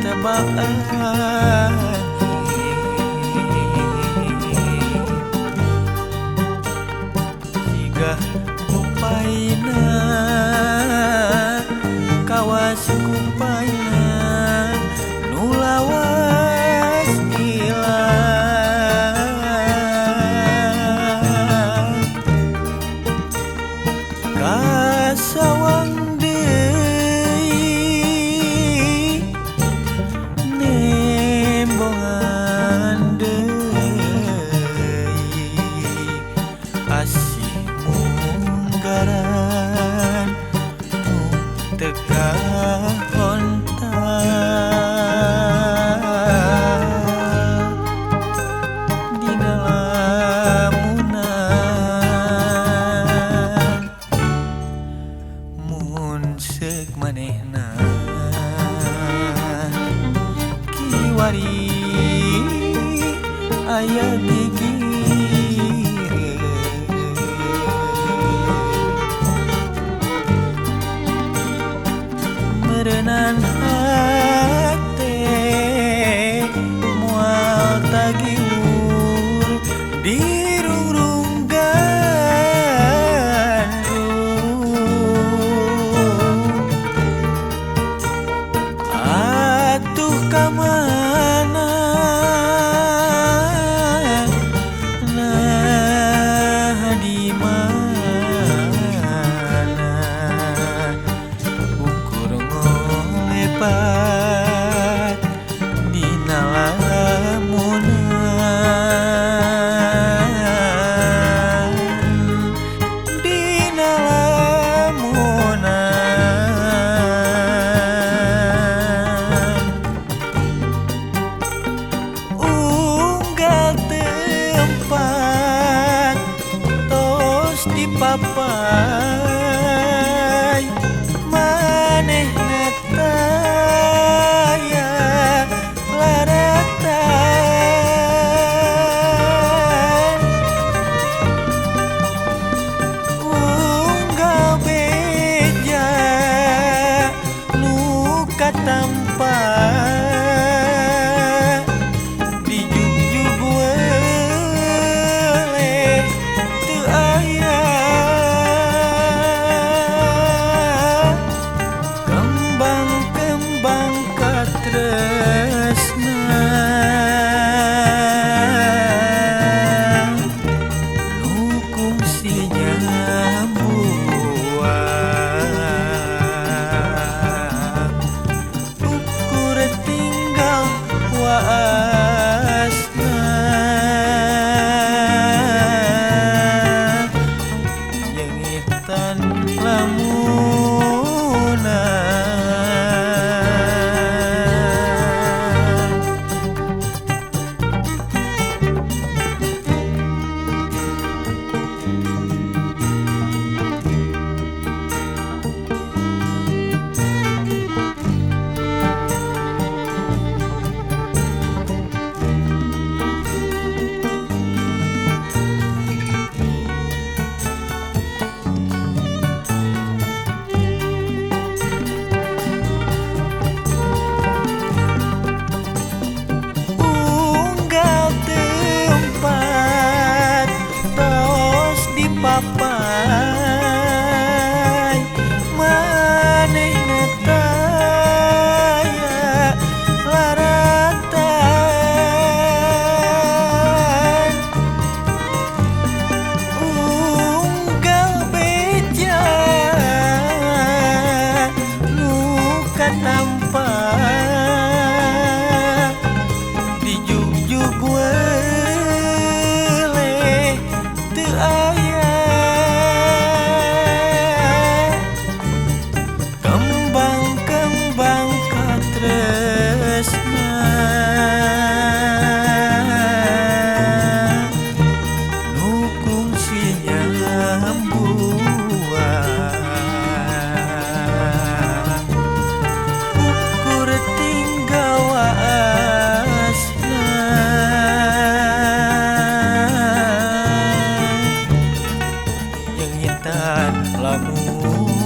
Katebak angin siga kupaina kawas kupaina nu lawas ilang kasawang deui nembongan deui asih munggaran nu teu kahontal dina lamunan mun seuk manehna kiwari aya gigireun meureunan hate moal tagiwur dirungrung gandrung atuh ka mana nah di mana ukur ngolepat dina lamunan dina lamunan unggal tempat tos dipapai manehna taya laratan unggal beja nu katampa dijugjug weleh teu aya kembang-kembang katresna nu kungsi nyambuang ukur tinggal waasna yengitan lamunan. Unggal tempat tos dipapai manehna taya laratan unggal beja nu katampa dijugjug weleh teu aya kembang-kembang katresna nu kungsi nyambuang ukur tinggal waasna yengitan lamunan.